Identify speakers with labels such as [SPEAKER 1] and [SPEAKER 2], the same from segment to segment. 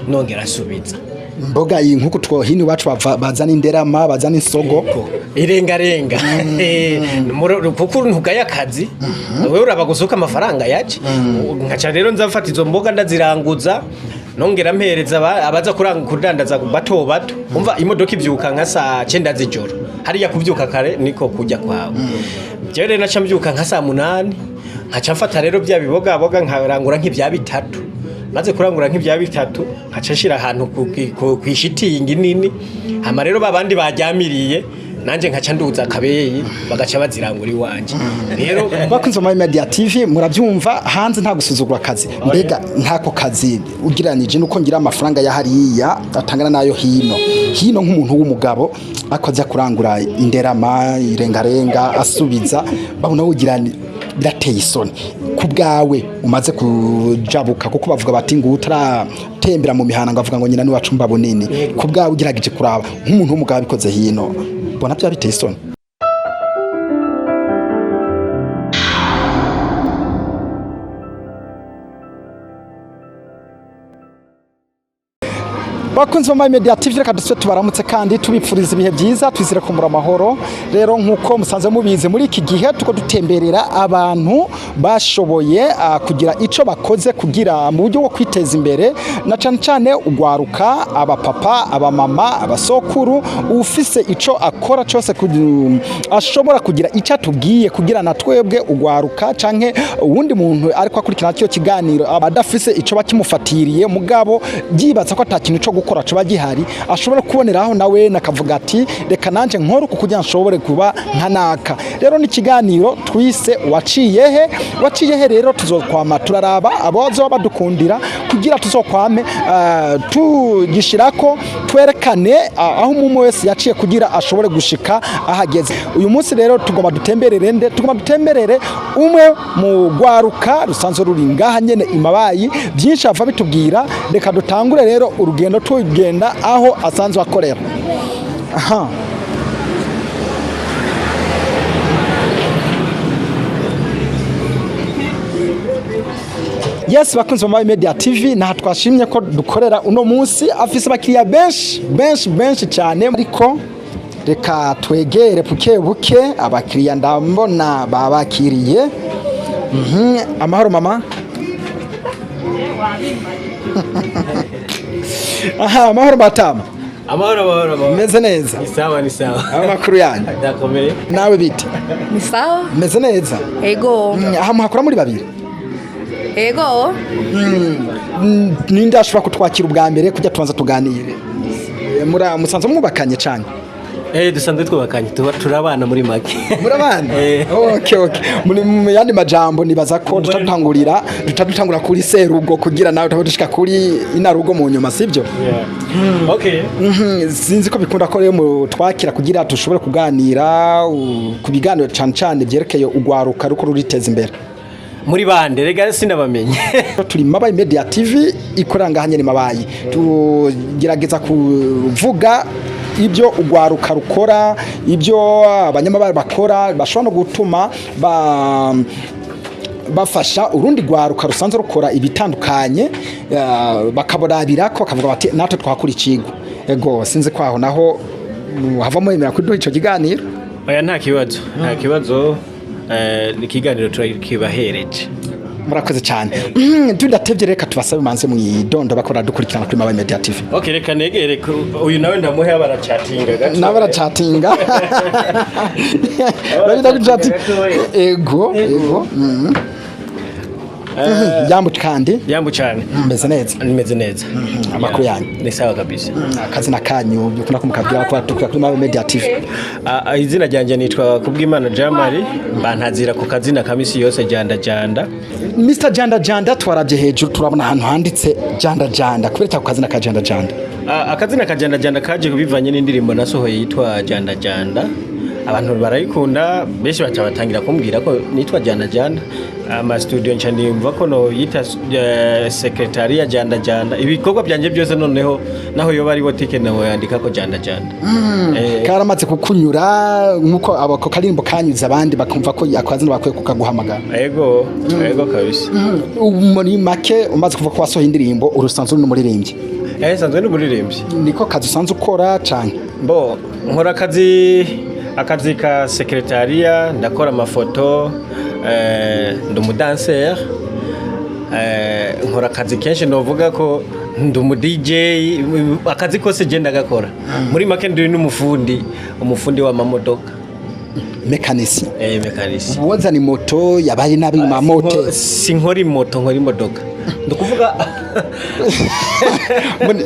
[SPEAKER 1] Nongera asubiza
[SPEAKER 2] Mboga iyi nkuko two hino iwacu bazana inderama, bazana insogo.
[SPEAKER 1] Irengarenga. Kuko ntugaye akazi, wewe uraba gusuka amafaranga yaje. Nkaca rero nza mfata izo mboga ndaziranguza, nongera mpereza abaza kuranga kudandaza bato bato. Umva, imodoka ivyuka nka saa 9 z'ijoro. Hariya kuvyuka kare niko kujya kwawe. Jewe rero naca mbyuka nka saa 8, nkaca mfata rero bya biboga boga nkarangura nk'ibya bitatu. Maze kurangura nk'ibya bitatu, nkaca nshira ahantu kw'ishitingi nini. Hama rero babandi baryamiriye, nanje nkaca nduza akabeyi, bagaca bazirangura iwanje rero.
[SPEAKER 2] Bakunze ba Media TV, murabyumva, hanze nta gusuzugura akazi. Mbega ntako kazi ugiranije nuko ngira amafaranga ya hariya atangana nayo hino hino, nk'umuntu w'umugabo akoze kurangura inderama, irengarenga, asubiza, babona wogira birateye isoni. Ku bwawe umaze kujabuka, kuko bavuga bati ngo utaratembera mu mihana ngo avuga ngo nyina niwacu mba bunini, ku bwawe ugerageje kuraba nk'umuntu w'umugabo abikoze hino, bona bya biteye isoni? Bakunzi ba Media TV, reka dusubire tubaramutse kandi tubipfuriza ibihe byiza, twizere kumura amahoro. Rero nkuko musanze mubizi, muri iki gihe tuko dutemberera abantu bashoboye kugira ico bakoze kugira mu buryo bwo kwiteza imbere, na cane cane ugwaruka, abapapa, abamama, abasokuru, ufise ico akora cose ashobora kugira ico atubwiye kugira na twebwe ugwaruka canke uwundi muntu ariko akurikirana cyo kiganiro aba adafise ico bakimufatiriye, mugabo yibaza ko ata kintu co gukora coba gihari, ashobora kuboneraho nawe nakavuga ati reka nanje nkore uku kugira nshobore kuba nka naka. Rero ni ikiganiro twise "Waciye he?" Waciye he? Rero tuzokwama turaraba abazoba badukundira kugira tuzokwame tugishirako twerekane aho umuntu wese yaciye kugira ashobore gushika ahageze uyu munsi. Rero tugomba dutemberere nde? Tugomba dutemberere umwe mu rwaruka rusanzwe ruri ngaha nyene imabayi. Byinshi ava bitubwira. Reka dutangure rero urugendo tugenda aho asanzwe akorera. Aha. Yes, bakunzi ba Media TV, naha twashimye ko dukorera uno munsi. Afise abakiriya benshi benshi benshi cyane, ariko reka twegere buke buke. Abakiriya ndabona babakiriye. Amahoro mama. Aha, amahoro batama.
[SPEAKER 1] Amahoro, amahoro, amahoro.
[SPEAKER 2] Meze neza?
[SPEAKER 1] Ni sawa, ni sawa.
[SPEAKER 2] Amakuru yanyu?
[SPEAKER 1] Ndakomeye.
[SPEAKER 2] Nawe bite?
[SPEAKER 3] Ni sawa.
[SPEAKER 2] Meze neza?
[SPEAKER 3] Ego.
[SPEAKER 2] Aha muhakora muri babiri?
[SPEAKER 3] Ego.
[SPEAKER 2] Ninde ashobora kutwakira ubwa mbere kujya tubanza tuganire? Musanzwe mwubakanye cyane?
[SPEAKER 1] Dusanzwe twubakanye, tuba turabana muri make.
[SPEAKER 2] Murabana?
[SPEAKER 1] Eh.
[SPEAKER 2] Okay, muri mu yandi majambo nibaza ko duca dutangura kuri serugo kugira nawe tuba dushika kuri inarugo mu nyuma, sibyo?
[SPEAKER 1] Yeah. Okay.
[SPEAKER 2] Sinzi ko bikunda ko rero mutwakira kugira dushobore kuganira ku biganiro cane cane byerekeye ugwaruka ruko ruriteza imbere.
[SPEAKER 1] Muri bande rega? Sinabamenye.
[SPEAKER 2] Turi Mabayi Media TV ikorera ngaha nyene Mabayi, tugerageza kuvuga ibyo ugwaruka rukora, ibyo abanyamabara bakora bashobora no gutuma bafasha urundi rwaruka rusanzwe rukora ibitandukanye, bakaborabira ko bakavuga bati natwe twakora ikigo. Ego, sinzi ko aho naho havamo yemera kuduha ico kiganiro.
[SPEAKER 1] Oya, nta kibazo, nta kibazo. Ikiganiro turakibahereje.
[SPEAKER 2] Murakoze cyane. Tudatevye, reka tubasabe manze mwidondo bakora dukurikirana kuri Mabayi Media TV.
[SPEAKER 1] Okay, reka negere uyu nawe ndamuhe, barachatinga gato.
[SPEAKER 2] Nawe barachatinga, barita kuchati. Ego. Jambo kandi.
[SPEAKER 1] Jambo cyane.
[SPEAKER 2] Meze neza?
[SPEAKER 1] Nimeze neza.
[SPEAKER 2] Amakuru yanyu?
[SPEAKER 1] Ni sawa kabisa.
[SPEAKER 2] Akazina kanyu byukunda kumukabwira ko batukura kuri Mabayi Media TV.
[SPEAKER 1] Izina ryanjye nitwa Kubwimana Jamari, bantazira ku kazina ka misi yose Janda Janda.
[SPEAKER 2] Mr Janda Janda, twarabye hejuru turabona ahantu handitse Janda Janda. Kubera ku kazina ka Janda Janda?
[SPEAKER 1] Akazina ka Janda Janda kaje bivanye n'indirimbo nasohoye yitwa Janda Janda. Abantu barayikunda benshi, baca batangira kumbwira ko nitwa Janda Janda. Ama studio nca ndiyumva ko no yita secretariat Janda Janda. Ibikorwa byanje byose noneho naho yoba ari botike nawe yandika ko Janda Janda.
[SPEAKER 2] Karamaze kukunyura nkuko abako karimbo kanyuze abandi bakumva ko akazina bakwiye kukaguhamagara.
[SPEAKER 1] Ego, ego kabisa.
[SPEAKER 2] Ubu muri make umaze kuva ko wasohoye indirimbo, urusanzwe uri n'umuririmbyi?
[SPEAKER 1] Nsanzwe ndi umuririmbyi.
[SPEAKER 2] Niko kazi usanzwe ukora cane?
[SPEAKER 1] Bo, nkora akazi ka secrétariat, ndakora amafoto, ndi umudanseri, nkora akazi kenshi, novuga ko ndi umu DJ, akazi kose je ndagakora. Muri make ndi n'umufundi, umufundi w'amamodoka.
[SPEAKER 2] Mécanicien?
[SPEAKER 1] Mécanicien.
[SPEAKER 2] Wozana imoto yabaye nabi mu mamote?
[SPEAKER 1] Sinkora imoto, nkora imodoka, ndikuvuga.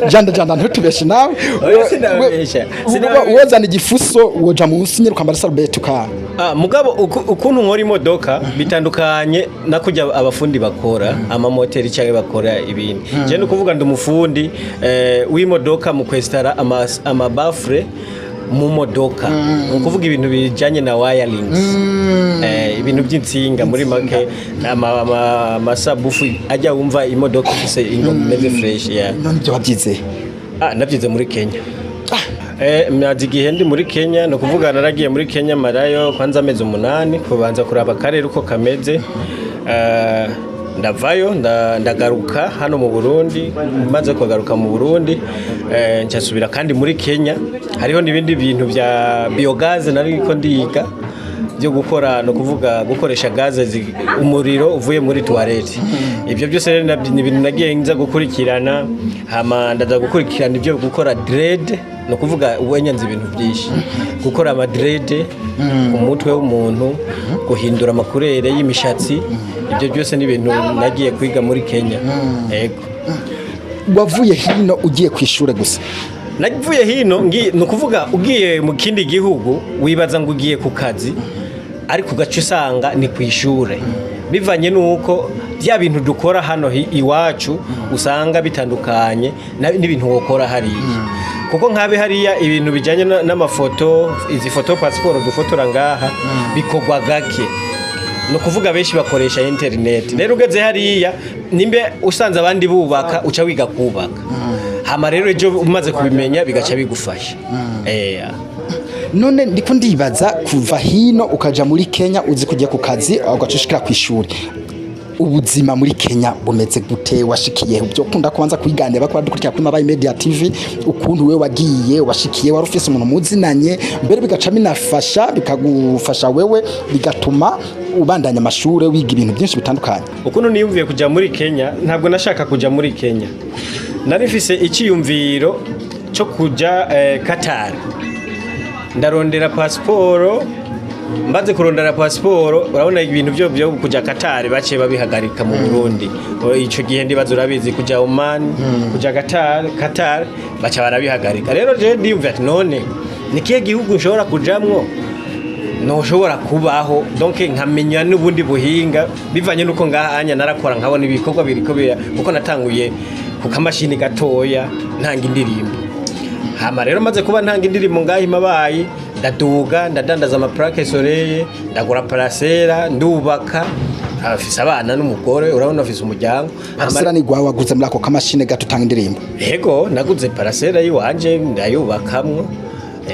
[SPEAKER 2] Janda janda, ntutubeshe nawe.
[SPEAKER 1] Oya, sinabesha. Sinabesha.
[SPEAKER 2] Wozana igifuso, woja munsi nyine ukambara sarubeti uka
[SPEAKER 1] Ah, mugabo ukuntu nkora imodoka bitandukanye na kujya abafundi bakora amamoteri cyangwa bakora ibindi. Je ni ukuvuga ndi umufundi w'imodoka mu kwestara amabaffle mu modoka, ni ukuvuga ibintu bijyanye na wirings, ibintu by'insinga muri make, amasubwoofer ajya wumva imodoka ifise ingoma imeze fresh, yeah.
[SPEAKER 2] None ibyo wabyize?
[SPEAKER 1] Ah, nabyize muri Kenya. Myazi igihe ndi muri Kenya, ni ukuvuga naragiye muri Kenya marayo kwanza amezi 8 kubanza kuraba akarere uko kameze. Ndavayo ndagaruka hano mu Burundi. Maze kugaruka mu Burundi, ncasubira kandi muri Kenya. Hariho n'ibindi bintu bya biogaz nariko ndiga byo gukora, no kuvuga gukoresha gaze, umuriro uvuye muri toilette. Ibyo byose rero ni ibintu nagiye nza gukurikirana. Hama ndaza gukurikirana ibyo gukora dread, no kuvuga ubu nzi ibintu byinshi, gukora ama dread ku mutwe w'umuntu, guhindura amacouleur y'imishatsi. Ibyo byose ni ibintu nagiye kwiga muri Kenya, yego.
[SPEAKER 2] Wavuye hino ugiye ku ishure gusa?
[SPEAKER 1] Navuye hino ni ukuvuga ugiye mu kindi gihugu wibaza ngo ugiye ku kazi, ariko ugaca usanga ni ku ishure, bivanye n'uko bya bintu dukora hano iwacu usanga bitandukanye n'ibintu wokora hariya, kuko nkabe hariya ibintu bijyanye n'amafoto, izi foto pasiporo dufotora ngaha, bikorwa gake. Ni ukuvuga benshi bakoresha interineti. Rero ugeze hariya, nimbe usanze abandi bubaka, uca wiga kubaka. Hama rero ejo umaze kubimenya bigaca bigufasha.
[SPEAKER 2] None ndiko ndibaza, kuva hino ukaja muri Kenya uzi kujya ku kazi, ugaca ushikira ku ishuri, ubuzima muri Kenya bumeze gute? Washikiye byo kunda kubanza kwiganira bakora dukurikira kuri Mabayi Media TV, ukuntu we wagiye, washikiye wari ufise umuntu muzinanye mbere, bigaca binafasha, bikagufasha wewe, bigatuma ubandanya amashure, wiga ibintu byinshi bitandukanye.
[SPEAKER 1] Ukuntu niyumviye kujya muri Kenya, ntabwo nashaka kujya muri Kenya. Nari mfise icyiyumviro cyo kujya Qatar. Ndarondera pasiporo. Mbaze kurondera pasiporo, urabona ibintu byo kujya Qatar baciye babihagarika mu Burundi. Ico gihe ndibaza urabizi, kujya Oman, kujya Qatar baca barabihagarika. Rero je ndiyumvira ati none ni kihe gihugu nshobora kujamwo ntushobora kubaho, donc nkamenya n'ubundi buhinga, bivanye n'uko ngaha anya narakora nkabona ibikorwa biriko bira, kuko natanguye ku kamashini gatoya ntanga indirimbo. Hama rero maze kuba ntanga indirimbo ngaha imabayi, ndaduga, ndadandaza amaplaque solaire, ndagura parcelle, ndubaka, afise abana n'umugore, urabona afise umuryango.
[SPEAKER 2] Parcelle ni gwawe waguze muri ako kamashini gato utanga indirimbo?
[SPEAKER 1] Yego, naguze parcelle yiwanje, ndayubakamwo.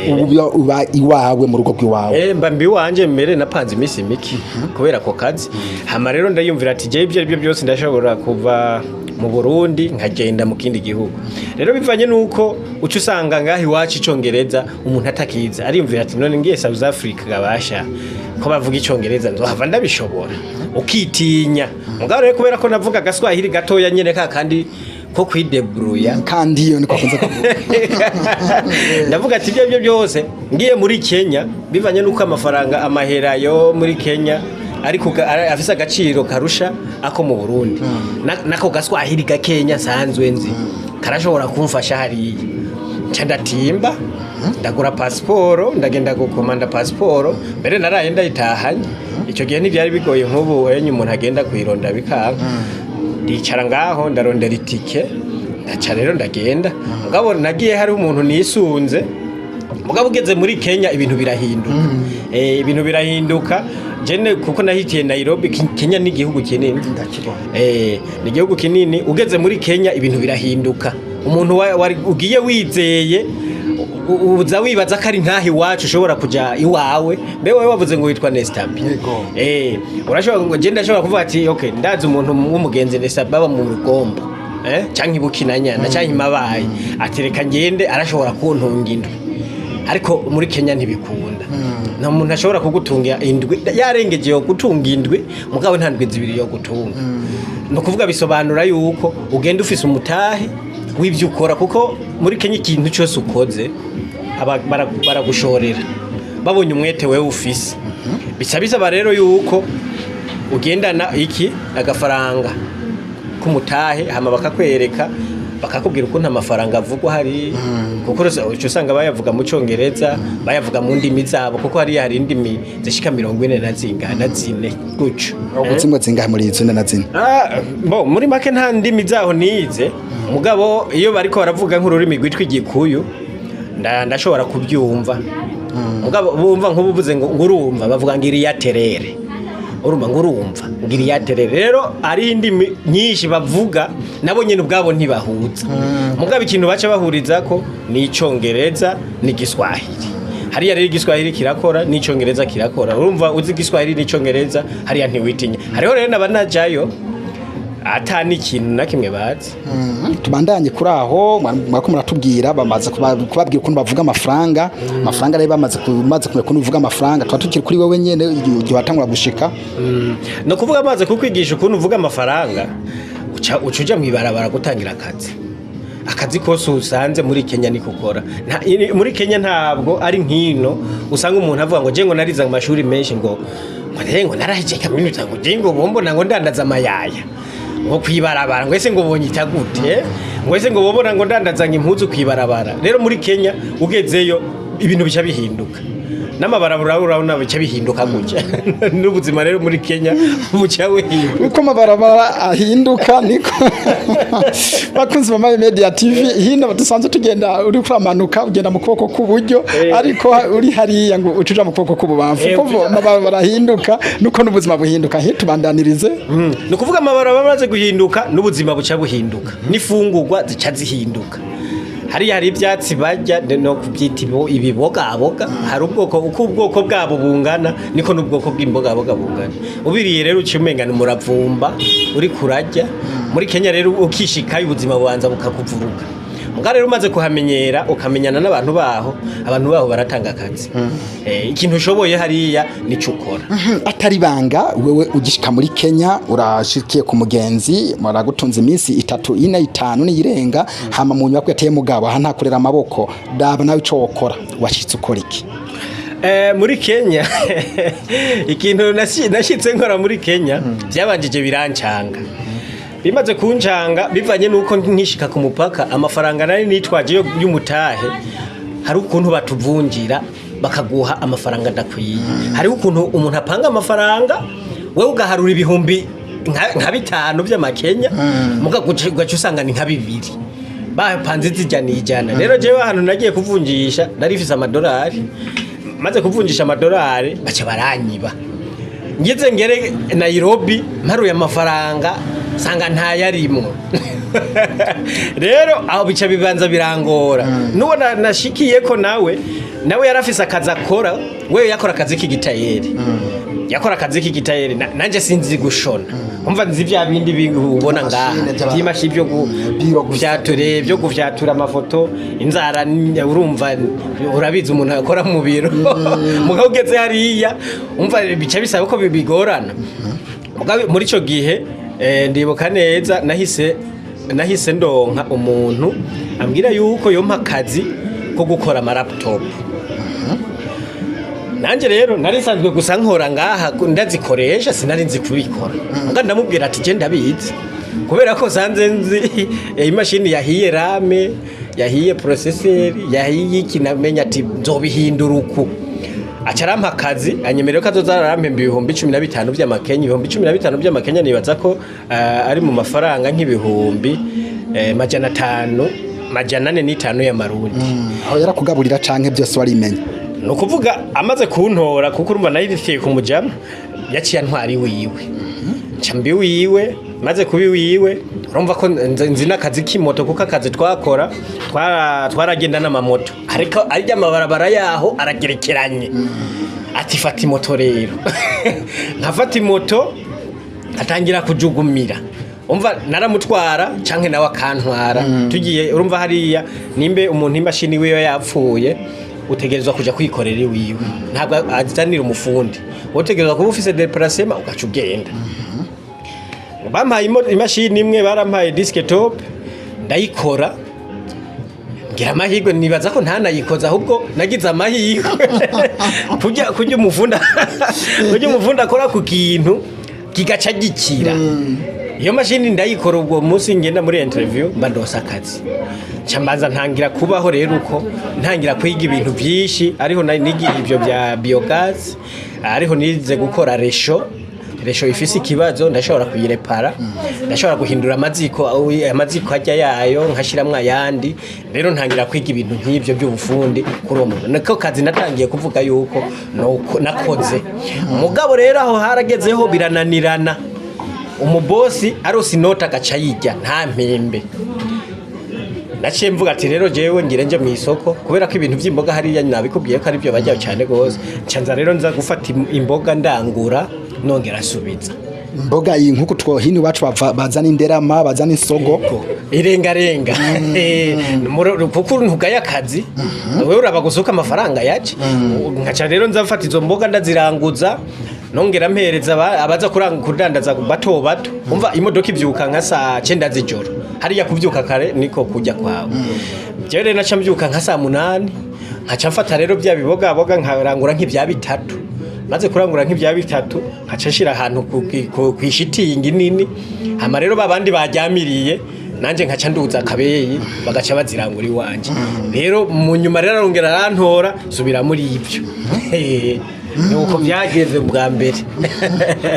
[SPEAKER 2] Ubu uba iwawe, mu rugo rw'iwawe?
[SPEAKER 1] Mba mbi wanje mbere napanze iminsi mike kubera ako kazi. Hama rero ndayumvira ati jewe ibyo aribyo byose ndashobora kuva mu Burundi nkagenda mu kindi gihugu. Rero bivanye nuko uca usanga ngaha iwacu icongereza umuntu atakiza, ariyumvira ati none ngiye South Africa gabasha ko bavuga icongereza, nzohava ndabishobora? Ukitinya. Mugabo rero kubera ko navuga agaswahili gatoya nyene ka kandi ko kwidebruya,
[SPEAKER 2] Kandi iyo niko akunze kuvuga.
[SPEAKER 1] Ndavuga ati ibyo byose ngiye muri Kenya, bivanye n'uko amafaranga, amahera yo muri Kenya ariko afise agaciro karusha ako mu Burundi, nako gaswahili gakenya nsanzwe nzi karashobora kumfasha hariya. Nca ndatimba, ndagura pasiporo, ndagenda gukomanda pasiporo. Mbere naraye ndayitahanye. Icyo gihe ntibyari bigoye nk'ubu enye umuntu agenda kuyironda bikanga. Ndicara ngaho, ndarondera itike, ndaca rero ndagenda. Mugabo nagiye hari umuntu nisunze. Mugabo ugeze muri Kenya ibintu birahinduka. Ibintu birahinduka jene, kuko nahitiye Nairobi. Kenya ni igihugu kinini.
[SPEAKER 2] Ndakibona.
[SPEAKER 1] Ni igihugu kinini. Ugeze muri Kenya ibintu birahinduka. Umuntu ugiye wizeye, uza wibaza ko ari nkaho iwacu ushobora kuja iwawe. Mbe wowe wavuze ngo witwa Nestabi?
[SPEAKER 2] Yego.
[SPEAKER 1] Urashobora ngo je ndashobora kuvuga ati okay, ndazi umuntu w'umugenzi Nestabi baba mu rugombo. Canke ibukinanyana canke imabayi, ati reka ngende, arashobora kuntunga indwi. Ariko muri Kenya ntibikunda, nta muntu ashobora kugutunga indwi. Yarengeje yo gutunga indwi, mugabo nta ndwi zibiri yo gutunga. Ni ukuvuga bisobanura yuko ugenda ufise umutahe w'ibyo ukora, kuko muri Kenya ikintu cyose ukoze baragushorera babonye umwete wewe ufise. Bica bisaba rero yuko ugendana iki agafaranga k'umutahe, hama bakakwereka, bakakubwira ukuntu amafaranga avugwa hari, kuko uca usanga bayavuga mu Cyongereza, bayavuga mu ndimi zabo, kuko hariya hari indimi zishika 44 na zingahe na zine gutyo.
[SPEAKER 2] Ubu zimwe zingahe muri izo na zine?
[SPEAKER 1] Ah, bo muri make nta ndimi zaho nize, mugabo iyo bariko baravuga nk'ururimi rwitwa Igikuyu ndashobora kubyumva. Mugabo bumva nk'ubuvuze ngo urumva bavuga ngo iriya terere, urumva ngo urumva ngo iriya terere. Rero ari indimi nyinshi bavuga, nabo nyene ubwabo ntibahuza, mugabo ikintu baca bahurizako ni Icongereza n'Igiswahili. Hariya rero Igiswahili kirakora n'Icongereza kirakora. Urumva uzi Igiswahili n'Icongereza, hariya ntiwitinya. Hariho rero n'abanajayo ata n'ikintu na kimwe bazi.
[SPEAKER 2] Tubandanye kuri aho mwako muratubwira bamaze kubabwira ukuntu bavuga amafaranga. Amafaranga rero bamaze kumaze kumenya ukuntu uvuga amafaranga, tuba tukiri kuri wewe nyene igihe watangura gushika.
[SPEAKER 1] Ni ukuvuga amaze kukwigisha ukuntu uvuga amafaranga, uca uja mw'ibarabara gutangira akazi. Akazi kose usanze muri Kenya niko ukora. Muri Kenya ntabwo ari nkino usanga umuntu avuga ngo je ngo narize amashuri menshi, ngo naraheje kaminuza, ngo je ngo bombona ngo ndandaza amayaya ngo kwibarabara, ngo ese ngo bonyita gute, ngo ese ngo bobona ngo ndandaza ngo impuzu kwibarabara. Rero muri Kenya ugezeyo ibintu bica bihinduka, n'amabarabara urabona bica bihinduka gutya, n'ubuzima rero muri Kenya buca buhinduka.
[SPEAKER 2] Uko amabarabara ahinduka niko, bakunzi ba Mayi Media TV, hino dusanzwe tugenda uri kuramanuka ugenda mu kuboko k'uburyo, ariko uri hariya ngo ucuja mu kuboko k'ububamfu. Uko amabarabara ahinduka nuko n'ubuzima buhinduka. Hitubandanirize.
[SPEAKER 1] Ni ukuvuga amabarabara amaze guhinduka n'ubuzima buca buhinduka, n'ifungurwa zica zihinduka. Hariya hari ibyatsi barya, no kubyita ibibogaboga. Hari ubwoko, uko ubwoko bwabo bungana niko n'ubwoko bw'imbogaboga bungana. Ubiriye rero uca umenga ni umuravumba uri kurarya. Muri Kenya rero ukishikayo ubuzima bubanza bukakuvuruga. Muga rero umaze kuhamenyera, ukamenyana n'abantu baho, abantu baho baratanga akazi. Ikintu ushoboye hariya nico ukora.
[SPEAKER 2] Atari banga, wewe ugishika muri Kenya urashikiye ku mugenzi, muragutunze iminsi 3, 4, 5 niyirenga, hama mu nyubako yateye, mugabo aha ntakorera amaboko, daba nawe ico wokora, washitse ukora iki?
[SPEAKER 1] Muri Kenya ikintu nashitse nkora muri Kenya byabanjije birancanga. Bimaze kuncanga bivanye nuko nkishika ku mupaka amafaranga nari nitwaje y'umutahe, hari ukuntu batuvunjira bakaguha amafaranga adakwiye. Hariho ukuntu umuntu apanga amafaranga, wewe ugaharura ibihumbi nka 5 by'amakenya, muga ugaca usanga ni nka 2 bapanze zijya nijana. Rero jewe ahantu nagiye kuvunjisha nari mfise amadolari, maze kuvunjisha amadolari baca baranyiba. Ngeze ngere Nairobi mparuye amafaranga sanga ntayarimwo. Rero aho bica bibanza birangora. Nuwo nashikiye ko nawe yarafise akazi akora, wewe yakora akazi k'igitayeri, yakora akazi k'igitayeri, nanje sinzi gushona. Umva nzi bya bindi ubona ngaha
[SPEAKER 2] Mashine
[SPEAKER 1] by'imashi byo
[SPEAKER 2] Biro gusa.
[SPEAKER 1] gufyature, byo gufyatura amafoto, inzara urumva urabizi umuntu akora mu biro. Mugabo ugeze hariya umva bica bisaba ko bigorana. Mugabo muri ico gihe ndibuka neza nahise ndonka umuntu ambwira yuko yompa akazi ko gukora ama laptop. Nanje rero nari nsanzwe gusa nkora ngaha ndazikoresha, sinari nzi kubikora. Muga ndamubwira ati je ndabizi, kubera ko sanze nzi imashini yahiye RAM, yahiye processeur, yahiye iki, namenya ati nzobihindura uku. Aca arampa akazi, anyemerera ko azoza arampemba 15,000 by'amakenya. 15,000 by'amakenya nibaza ko ari mu mafaranga nk'ibihumbi 500, 405 y'amarundi.
[SPEAKER 2] Aho yarakugaburira canke byose warimenya?
[SPEAKER 1] Ni ukuvuga amaze kuntora, kuko urumva nari ku mujama, yaciye antwara iwiwe, nca mbi wiwe. Maze kuba iwiwe urumva ko nzi n'akazi k'imoto, kuko akazi twakora twaragenda n'amamoto, ariko arya amabarabara yaho aragerekeranye. Ati fata imoto. Rero nkafata imoto atangira kujugumira. Umva, naramutwara canke nawe akantwara, tugiye. Urumva hariya nimbe umuntu imashini wiwe yapfuye, utegerezwa kuja kwikorera iwiwe, ntabwo azanira umufundi. Utegerezwa kuba ufise déplacement, ugaca ugenda. Bampaye imashini imwe, barampaye desktop, ndayikora, ngira amahirwe. Nibaza ko ntanayikoze, ahubwo nagize amahirwe. Kurya umufunda akora ku kintu kigaca gikira. Iyo mashini ndayikora, ubwo munsi ngenda muri interview mba ndose akazi. Nca mbanza ntangira kubaho rero uko, ntangira kwiga ibintu byinshi. Ariho nigiye ibyo bya biogaz, ariho nize gukora réchaud. Réchaud ifise ikibazo ndashobora kuyirepara, ndashobora guhindura amaziko, amaziko ajya yayo nkashiramwo ayandi. Rero ntangira kwiga ibintu nk'ibyo by'ubufundi kuri uwo muntu. Niko kazi natangiye kuvuga yuko nakoze. Mugabo rero aho haragezeho birananirana, umubosi arose inoti agaca yijya nta mpembe. Naciye mvuga ati rero jewe ngire nje mu isoko, kubera ko ibintu by'imboga hariya nabikubwiye ko aribyo bajya cyane gose. Nca nza rero nza gufata imboga, ndangura, nongera asubiza.
[SPEAKER 2] Imboga iyi nkuko two hino iwacu bazana inderama, bazana insogo.
[SPEAKER 1] Irengarenga. Kuko ntugaya akazi, wewe uraba gusuka amafaranga yaje. Nkaca rero nza mfata izo mboga, ndaziranguza, nongera mpereza abaza kudandaza bato bato. Umva, imodoka ivyuka nka saa 9 z'ijoro hariya. Kuvyuka kare niko kujya kwawe. Jewe rero naca mbyuka nka saa 8, nkaca mfata rero bya biboga boga, nkarangura nk'ibya bitatu. Maze kurangura nk'ibya bitatu, nkaca nshira ahantu kw'ishitingi nini. Hama rero babandi baryamiriye, nanje nkaca nduza akabeyi, bagaca bazirangura iwanje. Rero mu nyuma rero arongera arantora, subira muri ibyo. Nuko byagenze bwa mbere.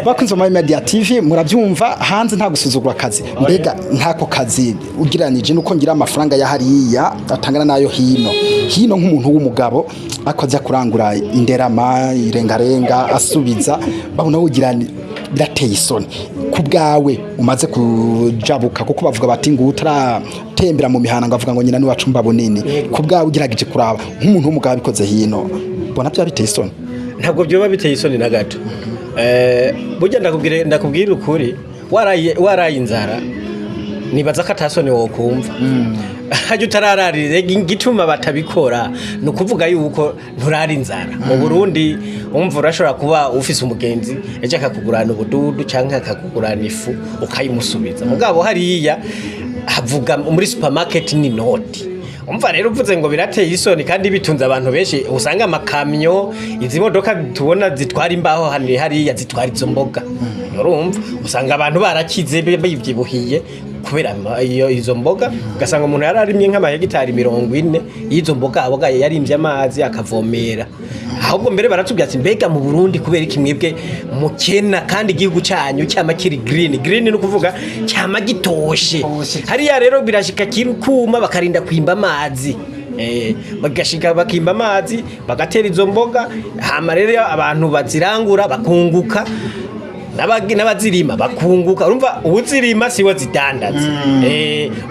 [SPEAKER 2] Bakunze muri Media TV, murabyumva, hanze nta gusuzugura akazi. Mbega ntako kazi ugiranije nuko ngira amafaranga ya hariya atangana nayo hino? Hino nk'umuntu w'umugabo akoze kurangura inderama, irengarenga, asubiza, babona wogira birateye isoni. Ku bwawe umaze kujabuka, kuko bavuga bati ngo utaratembera mu mihana ngo avuga ngo nyina niwacu mba bunini, ku bwawe ugerageje kuraba nk'umuntu w'umugabo abikoze hino, bona byaba biteye isoni?
[SPEAKER 1] Ntabwo byoba biteye isoni na gato. Burya ndakubwira ukuri, waraye inzara, nibaza ko atasoni wokumva hajya utarararire. Igituma batabikora ni ukuvuga yuko nturara inzara mu Burundi. Umva, urashobora kuba ufise umugenzi, ejo akakugurana ubududu cyangwa akakugurana ifu, ukayimusubiza. Mugabo hariya havuga muri supermarket ni noti. Umva rero, uvuze ngo birateye isoni kandi bitunze abantu benshi. Usanga amakamyo, izi modoka tubona zitwara imbaho hano hariya, zitwara izo mboga. Urumva, usanga abantu barakize, bivyibuhiye kubera izo mboga. Ugasanga umuntu yararimye nk'amahegitari 40 y'izo mboga aboga, yarimvye amazi akavomera. Ahubwo mbere baratubwira ati mbega mu Burundi kubera iki mwebwe mukena kandi igihugu cyanyu cyama kiri green? Green ni ukuvuga cyama gitoshe. Hariya rero birashika kiri kuma, bakarinda kwimba amazi. Bagashika bakimba amazi, bagatera izo mboga. Hama rero abantu bazirangura bakunguka, n'abazirima bakunguka. Urumva, uwuzirima siwe zidandaza.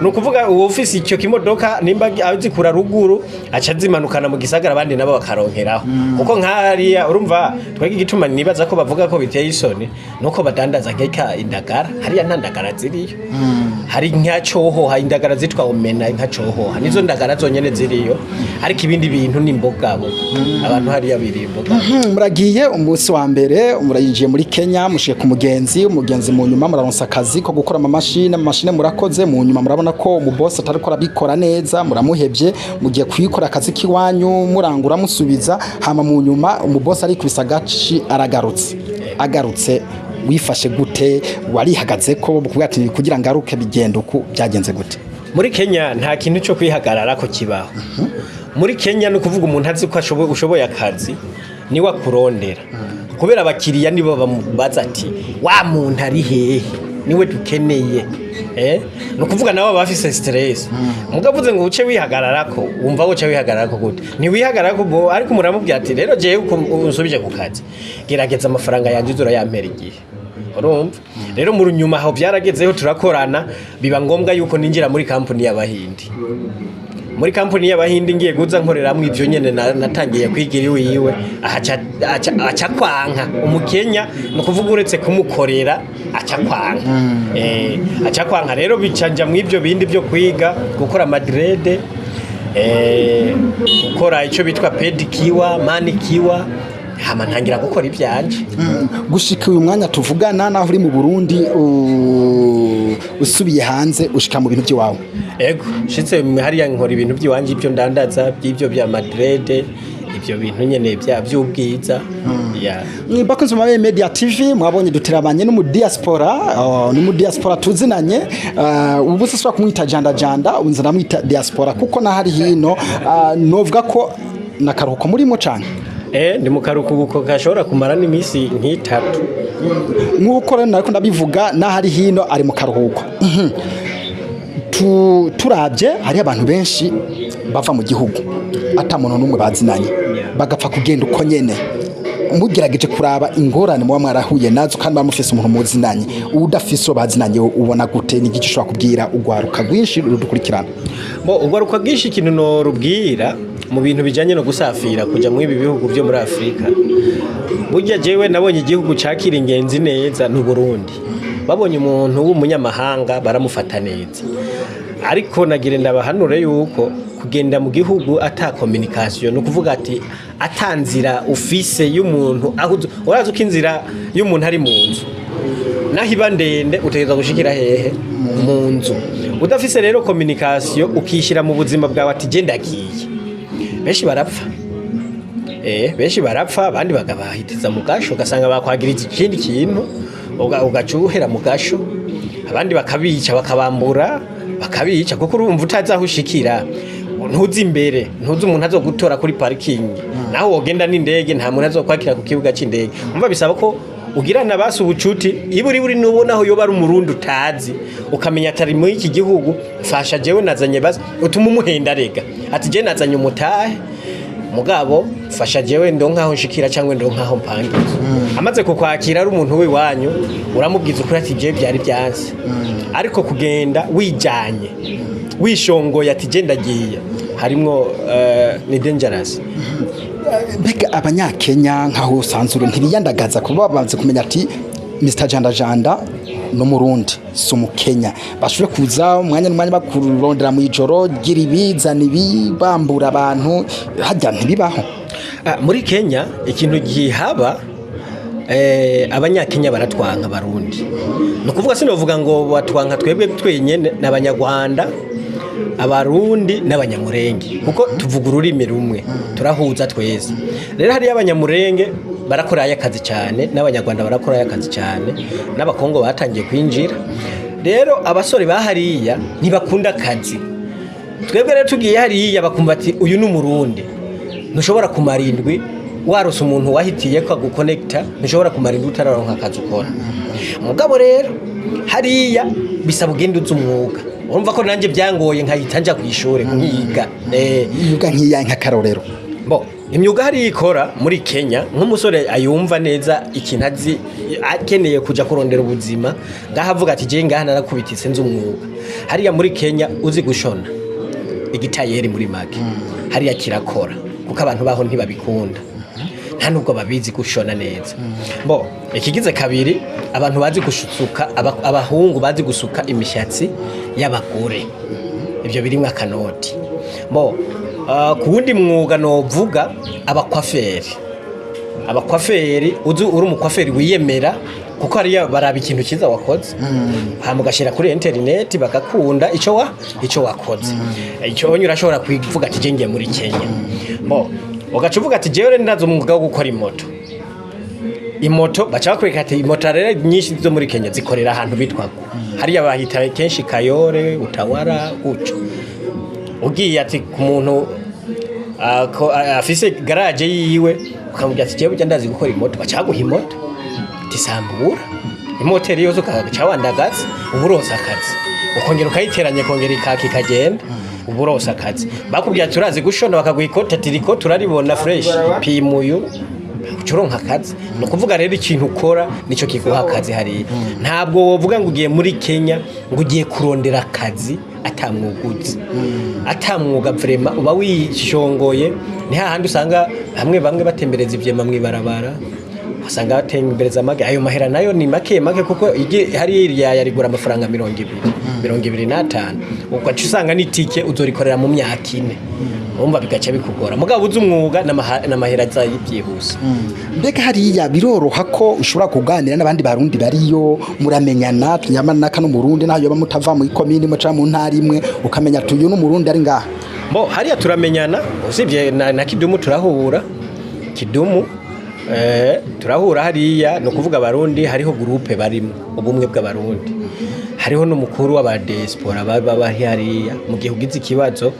[SPEAKER 1] Ni ukuvuga uwo ufise icyo kimodoka, nimba azikura ruguru, aca azimanukana mu gisagara, abandi nabo bakaronkeraho. Kuko nk'hariya, urumva, twebwe igituma nibaza ko bavuga ko biteye isoni nuko badandaza nk'eka indagara. Hariya nta ndagara ziriyo. Hari nka cohoha, indagara zitwa omena, nka cohoha, nizo ndagara zonyene ziriyo. Ariko ibindi bintu ni imboga bo abantu hariya biri imboga.
[SPEAKER 2] Muragiye umunsi wa mbere, murayinjiye muri Kenya, mushiye ku mugenzi. Umugenzi mu nyuma muraronsa akazi ko gukora amamashini. Amamashini murakoze, mu nyuma murabona ko umubosi atariko arabikora neza, muramuhevye, mugiye kuyikora akazi k'iwanyu, murangura, musubiza. Hama mu nyuma umubosi arikubisa agaci, aragarutse. Agarutse wifashe gute? Warihagaze ko kuvuga ati kugira ngaruke bigenda uku? Byagenze gute?
[SPEAKER 1] Muri Kenya nta kintu cyo kwihagarara ko kibaho. Muri Kenya ni ukuvuga umuntu azi ko ushoboye akazi niwe akurondera, kubera abakiriya nibo bamubaza ati wa muntu ari hehe, niwe dukeneye. Ni ukuvuga nabo baba bafise stress. Mugabo uvuze ngo uce wihagararako, wumva uce wihagararako gute? Ntiwihagararako ariko muramubwira ati rero jewe uko unsubije ku kazi, gerageza amafaranga yanjye uze urayampera igihe. Urumva rero, mu runyuma aho byaragezeho turakorana, biba ngombwa yuko ninjira muri kampuni y'Abahindi. Muri kampuni y'Abahindi ngiye guza nkoreramwo ivyo nyene natangiye kwigira iwiwe, aca kwanka umukenya. Ni ukuvuga uretse kumukorera Aca kwanka. Aca kwanka rero bicanja mu ivyo bindi byo kwiga gukora ama dreads, gukora ico bitwa pedicure, manicure, hama ntangira gukora ivyanje.
[SPEAKER 2] Gushika uyu mwanya tuvugana, naho uri mu Burundi, usubiye hanze ushika mu bintu by'iwawe?
[SPEAKER 1] Ego, shitse hariya nkora ibintu by'iwanje, ibyo ndandaza by'ibyo bya ma dreads, ibyo bintu nyene bya by'ubwiza ya.
[SPEAKER 2] Bakunzi ba Media TV, mwabonye duterabanye no mu diaspora, ni mu diaspora tuzinanye. Ubu se kumwita Janda Janda, ubu nza namwita diaspora kuko nahari hino. Novuga ko nakaruhuko murimo cane?
[SPEAKER 1] Ndi mu karuhuko gashobora kumara n'imisi nk'itatu.
[SPEAKER 2] Nk'uko rero nariko ndabivuga, n'ahari hino ari mu karuhuko. Turabye hariho abantu benshi bava mu gihugu ata muntu n'umwe bazinanye, bagapfa kugenda uko nyene. Mugerageje kuraba ingorane muba mwarahuye nazo kandi muba mufise umuntu muzinanye, udafise uwo bazinanye ubona gute? Ni igiki ushobora kubwira urwaruka rwinshi rudukurikirana?
[SPEAKER 1] Bo, urwaruka bwinshi, ikintu norubwira mu bintu bijanye no gusafira kuja muri ibi bihugu byo muri Afurika, burya jewe nabonye igihugu cakira ingenzi neza ni Burundi. Babonye umuntu w'umunyamahanga baramufata neza, ariko nagira ndabahanure yuko kugenda mu gihugu ata communication, ni ukuvuga ati ata nzira ufise y'umuntu aho urazi uko inzira y'umuntu ari mu nzu, naho iba ndende utegerezwa gushikira hehe? Mu nzu. Udafise rero communication, ukishyira mu buzima bwawe ati genda agiye, benshi barapfa. Benshi barapfa, abandi bagabahitiza mu gasho, ugasanga bakwagiriza ikindi kintu, ugaca uhera mu gasho, abandi bakabica, bakabambura, bakabica, kuko urumva utazi aho ushikira, ntuzi imbere, ntuzi umuntu azogutora kuri parking, naho wogenda n'indege nta muntu azokwakira ku kibuga c'indege. Umva, bisaba ko ugirana basi ubucuti iburi buri nubona aho yoba ari umurundi utazi, ukamenya atari muri iki gihugu, mfasha jewe nazanye, basi utuma umuhenda rega ati je nazanye umutahe, mugabo fasha jewe ndonka aho nshikira cyangwa ndonka aho mpangiza. Amaze kukwakira ari umuntu w'iwanyu, uramubwiza ukuri ati je byari byanse. Ariko kugenda wijanye wishongoye ati je ndagiye, harimwo ni dangerous.
[SPEAKER 2] Mbega abanyakenya nkaho usanzure ntibiyandagaza kuba bamaze kumenya ati Mr Janda Janda no murundi si umukenya, bashobore kuza umwanya n'umwanya bakurondera mu ijoro, gira ibi, zana ibi, bambura abantu? Hajya ntibibaho?
[SPEAKER 1] Ah, muri Kenya ikintu gihaba, abanyakenya baratwanka abarundi. Ni ukuvuga sinovuga ngo batwanka twebwe twenyene, n'abanyarwanda, abarundi n'abanyamurenge, kuko tuvuga ururimi rumwe, turahuza twese. Rero hariyo abanyamurenge barakora akazi cyane, n'abanyarwanda barakora akazi cyane, n'abakongo batangiye kwinjira. Rero abasore bahariya ntibakunda akazi. Twebwe rero tugiye hariya bakumva ati uyu ni umurundi. Ntushobora kumara indwi warose umuntu wahitiye ko agukonekita, ntushobora kumara indwi utararonka akazi ukora. Mugabo rero hariya bisaba ugenda uzi umwuga. Urumva ko nanjye byangoye, nkahita nja ku ishuri nkiga.
[SPEAKER 2] Imyuga nk'iya nk'akarorero?
[SPEAKER 1] Bo, imyuga hariya ikora muri Kenya, nk'umusore ayumva neza ikintu azi akeneye kuja kurondera ubuzima ngaha, avuga ati je ngaha narakubitse nzi umwuga, hariya muri Kenya uzi gushona, igitayeri muri make, hariya kirakora, kuko abantu baho ntibabikunda, nta nubwo babizi gushona neza. Bo, ikigize kabiri, abantu bazi gusuka, abahungu bazi gusuka imishatsi y'abagore, ibyo birimwo akanoti. Bo, ku wundi mwuga novuga abakwaferi. Abakwaferi, uzi uri umukwaferi wiyemera, kuko hariya baraba ikintu cyiza wakoze, hama ugashyira kuri interineti bagakunda ico wakoze. Ico onye urashobora kuvuga ati je ngiye muri Kenya. Bo, ugaca uvuga ati jewe rero ndazi umwuga wo gukora imoto. Imoto baca bakwereka ati imoto rero nyinshi zo muri Kenya zikorera ahantu bitwa hariya, bahita kenshi Kayole, Utawala gutyo. Ugiye ati ku muntu afise garage yiwe, ukamubwira ati jewe burya ndazi gukora imoto, baca baguha imoto tisambura imoteri yose, ukaca wandagaza, uba uronse akazi, ukongera ukayiteranya ikongera ikaka ikagenda, uba uronse akazi. Bakubwira ati urazi gushona, bakaguha ikoti ati iri koti uraribona fresh, pima uyu, uca uronka akazi. Ni ukuvuga rero ikintu ukora nicyo kiguha akazi hariya. Ntabwo wovuga ngo ugiye muri Kenya ngo ugiye kurondera akazi atamwuga uzi, atamwuga, vraiment uba wishongoye. Ni hahandi usanga bamwe bamwe batembereza ivyema mw'ibarabara. Usanga batembereza amagi, ayo mahera nayo ni make make, kuko igi hariya yarigura amafaranga 20, 25, ugaca usanga n'itike uzorikorera mu myaka 4, urumva bigaca bikugora. Mugabo uzi umwuga n'amahera aza byihuse.
[SPEAKER 2] Mbega hariya biroroha ko ushobora kuganira n'abandi Barundi bariyo, muramenyana, tunyamanaka n'Umurundi naho yoba mutava mu ikomini imwe canke mu ntara imwe, ukamenya ati uyu n'Umurundi ari ngaha?
[SPEAKER 1] Bo hariya turamenyana, usibye na Kidumu turahura. Kidumu turahura hariya, ni ukuvuga Abarundi hariho groupe barimo ubumwe bw'Abarundi, hariho n'umukuru w'abadiaspora baba bari hariya. Mu gihe ugize ikibazo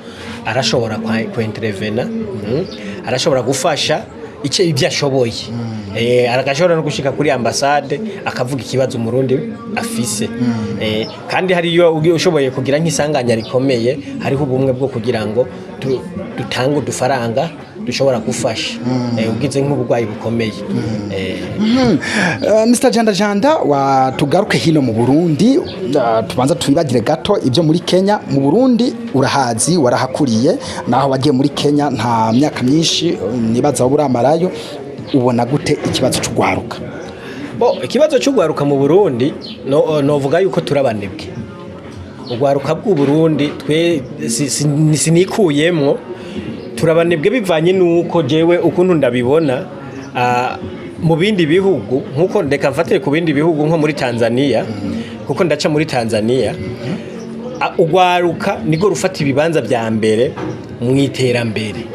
[SPEAKER 1] arashobora kwintervena, arashobora gufasha icyo ibyo ashoboye. Aragashobora no gushika kuri ambasade akavuga ikibazo Umurundi afise. Kandi hariyo ushoboye kugira nk'isanganya rikomeye, hariho ubumwe bwo kugira ngo dutange udufaranga dushobora gufasha ugize nk'uburwayi bukomeye.
[SPEAKER 2] Mr Janda Janda, wa tugaruke hino mu Burundi, tubanza twibagire gato ibyo muri Kenya. Mu Burundi urahazi, warahakuriye, naho wagiye muri Kenya nta myaka myinshi nibaza wowe uramarayo. Ubona gute ikibazo c'ugwaruka?
[SPEAKER 1] Bo ikibazo cy'ugwaruka mu Burundi, novuga yuko turabanebwe. Ugwaruka bw'u Burundi twe sinikuyemwo, turabanebwe bivanye nuko jewe ukuntu ndabibona, mu bindi bihugu, nkuko ndeka mfatire ku bindi bihugu nko muri Tanzania, kuko ndaca muri Tanzania, ugwaruka niko rufata ibibanza vya mbere mu iterambere.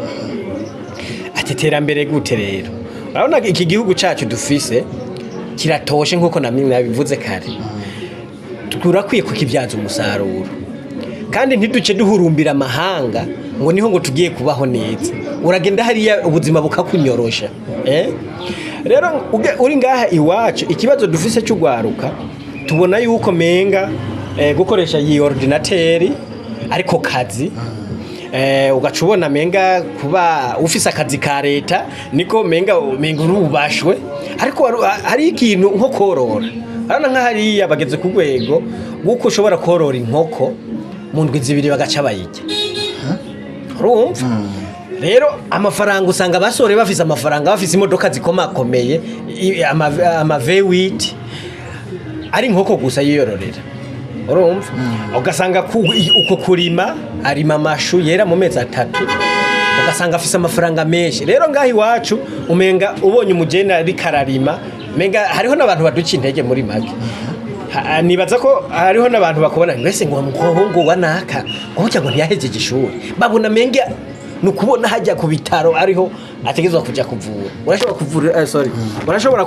[SPEAKER 1] Ati iterambere gute? Rero urabona iki gihugu cacu dufise kiratoshe, nkuko namwe nabivuze kare, turakwiye kukibyaza umusaruro kandi ntiduce duhurumbira amahanga ngo niho ngo tugiye kubaho neza. Uragenda hariya ubuzima bukakunyorosha. Rero uri ngaha iwacu, ikibazo dufise cy'ugwaruka, tubona yuko menga gukoresha iyi ordinateur ariko kazi, ugaca ubona menga kuba ufise akazi ka leta niko menga urubashwe. Ariko hari ikintu nko korora. Urabona nka hariya bageze ku rwego rw'uko ushobora korora inkoko mu ndwi 2 bagaca bayirya. Urumva rero amafaranga, usanga abasore bafise amafaranga, bafise imodoka zikomakomeye, ama V8, ari inkoko gusa yiyororera. Urumva ugasanga uko kurima, arima amashu yera mu mezi 3, ugasanga afise amafaranga menshi. Rero ngaho iwacu umenga ubonye umugeni ariko ararima, menga hariho n'abantu baduca intege. Muri make, nibaza ko hariho n'abantu bakubona mbese ngo muhungu wa naka ngo burya ngo ntiyahejeje ishuri, babona menga ni ukubona hajya ku bitaro ariho ategerezwa kuja kuvura. Urashobora kuvura, sorry, urashobora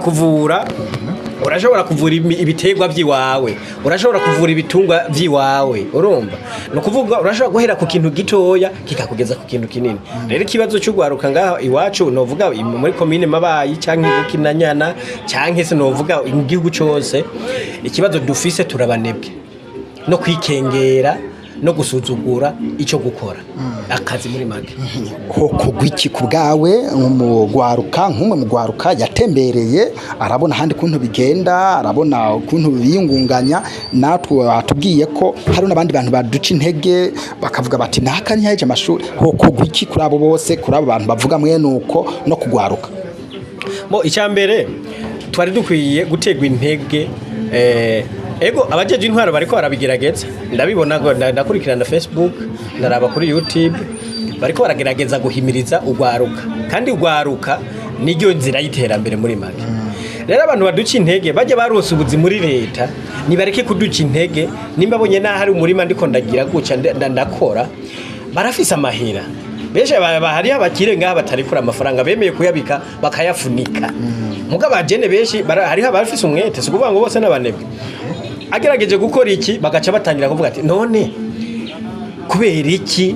[SPEAKER 1] kuvura ibiterwa by'iwawe, urashobora kuvura ibitungwa by'iwawe. Urumva ni ukuvuga urashobora guhera ku kintu gitoya kikakugeza ku kintu kinini. Rero ikibazo cy'ugwaruka ngaho iwacu, novuga muri komine Mabayi canke Bukinanyana canke se novuga mu gihugu cose, ikibazo dufise turabanebwe no kwikengera no gusuzugura ico gukora akazi muri make.
[SPEAKER 2] Ho iki ku bwawe nk'umugwaruka, nk'umwe mu gwaruka yatembereye, arabona ahandi kuntu bigenda, arabona ukuntu biyungunganya, natwe watubwiye ko hari n'abandi bantu baduca intege bakavuga bati naka ntiyaheje amashuri, ho iki kuri abo bose, kuri abo bantu bavuga mwene uko no kugwaruka?
[SPEAKER 1] Mo icyambere twari dukwiye guterwa intege, ego abajeje intwaro bariko barabigerageza, ndabibona ko ndakurikirana Facebook, ndaraba kuri YouTube, bariko baragerageza guhimiriza ugwaruka, kandi ugwaruka niryo nzira y'iterambere muri make. Rero abantu baduca intege bajya baronse ubuzi muri leta, nibareke kuduca intege. Nimba abonye naho hari umurima ndiko ndagira guca ndakora, barafise amahera benshi, hariho abakire ngaha batarikura amafaranga, bemeye kuyabika bakayafunika. Muga abajene benshi hariho abafise umwete, si ukuvuga ngo bose n'abanebwe. Agerageje gukora iki, bagaca batangira kuvuga ati none kubera iki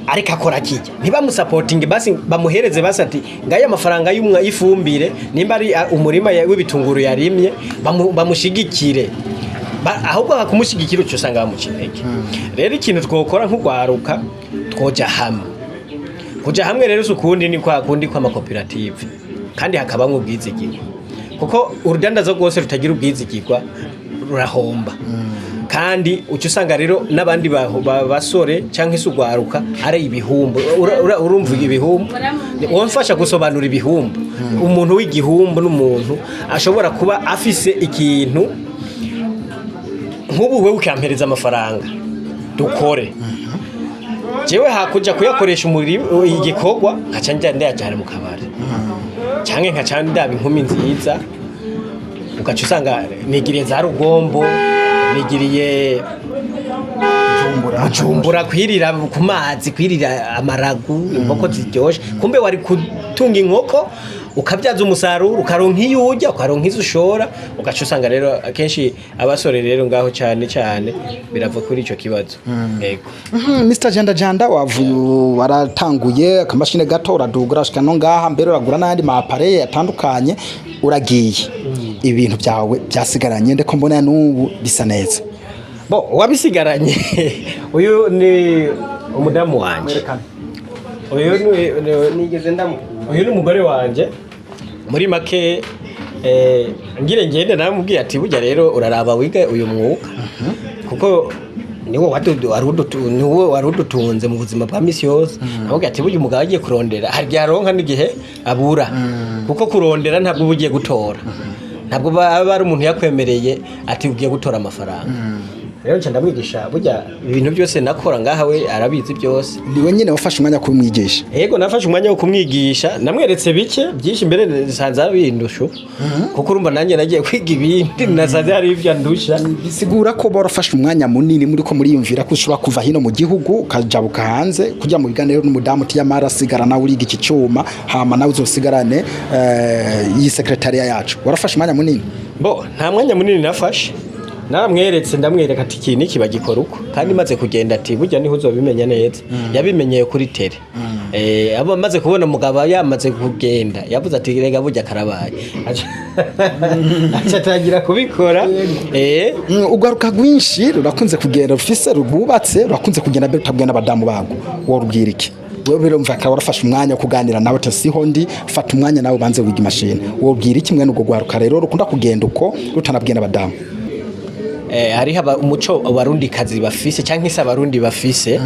[SPEAKER 1] ariko akora kijya? Ntibamusapotinge basi, bamuhereze basi ati ngaya amafaranga y'ifumbire, nimba ari umurima w'ibitunguru yarimye, bamushigikire. Ahubwo bakumushigikira, uco usanga bamuca intege. Rero ikintu twokora nk'ugwaruka, twoja hamwe. Kuja hamwe rero si ukundi, ni kwa kundi kw'amakoperative, kandi hakabamwo ubwizigirwa, kuko urudandazo rwose rutagira ubwizigirwa rurahomba. Kandi uca usanga rero n'abandi basore cyangwa se ugwaruka ari ibihumbu. Urumva ibihumbu? Wamfasha gusobanura ibihumbu? Umuntu w'igihumbu n'umuntu ashobora kuba afise ikintu nk'ubu wewe ukampereza amafaranga dukore, jewe hakuja kuyakoresha igikorwa, nkaca njya ndayajyana mu kabari canke nkaca ndaba inkumi nziza, ugaca usanga nigiriye za Rugombo, nigiriye Bujumbura kwirira ku mazi, kwirira amaragu, inkoko ziryoshe. Kumbe wari gutunga inkoko ukabyaza umusaruro, ukaronka iyo urya, ukaronka izo ushora. Ugaca usanga rero akenshi abasore rero ngaho cyane cyane birava kuri ico kibazo. Yego.
[SPEAKER 2] Mr Janda Janda, wavuye waratanguye akamashini gato, uraduga, urashika no ngaha, mbere uragura n'ayandi ma appareil atandukanye, uragiye, ibintu byawe byasigaranye ndeko mbona n'ubu bisa neza.
[SPEAKER 1] Bo wabisigaranye, uyu ni umudamu wanje, uyu
[SPEAKER 4] Nigeze ndamukura.
[SPEAKER 1] Uyu ni umugore wanje. Muri make, ngire ngende namubwiye ati: "Burya rero uraraba wiga uyu mwuga, kuko niwo niwo wari udutunze mu buzima bwa misi yose." Namubwiye ati: "Burya umugabo agiye kurondera, hari igihe aronka n'igihe abura, kuko kurondera ntabwo uba ugiye gutora, ntabwo aba ari umuntu yakwemereye ati ugiye gutora amafaranga." Rero nca ndamwigisha. Burya ibintu byose nakora ngaha we arabizi byose.
[SPEAKER 2] Niwe nyine wafashe umwanya kumwigisha?
[SPEAKER 1] Yego, nafashe umwanya wo kumwigisha, namweretse bike byinshi, mbere nsanze abindusha, kuko urumva nanjye nagiye kwiga ibindi, nasanze hari ibyo andusha.
[SPEAKER 2] Bisigura ko warafashe umwanya munini muri ko muriyumvira ko ushobora kuva hino mu gihugu ukajabuka hanze kujya mu biganiro n'umudamu uti yamara sigara nawe uriga iki cyuma, hama nawe uzosigarane iyi secrétariat yacu. Warafashe umwanya munini?
[SPEAKER 1] Bo nta mwanya munini nafashe, naramweretse, ndamwereka ati iki niki bagikora uko, kandi maze kugenda ati burya niho uzobimenya neza. Yabimenyeye kuri terrain. Abo amaze kubona umugabo yamaze kugenda, yavuze ati: "Rega burya karabaye." Aca atangira kubikora.
[SPEAKER 2] Ugaruka rwinshi rurakunze kugenda rufise rwubatse, rurakunze kugenda mbere utabwira n'abadamu bago, worubwira iki wewe? Birumva akaba warafashe umwanya wo kuganira nawe ati siho ndi, fata umwanya nawe ubanze wiga imashini. Wobwira iki mwene ubwo rwaruka rero rukunda kugenda uko rutanabwira n'abadamu?
[SPEAKER 1] Hariho umuco abarundi kazi bafise cyangwa se abarundi bafise.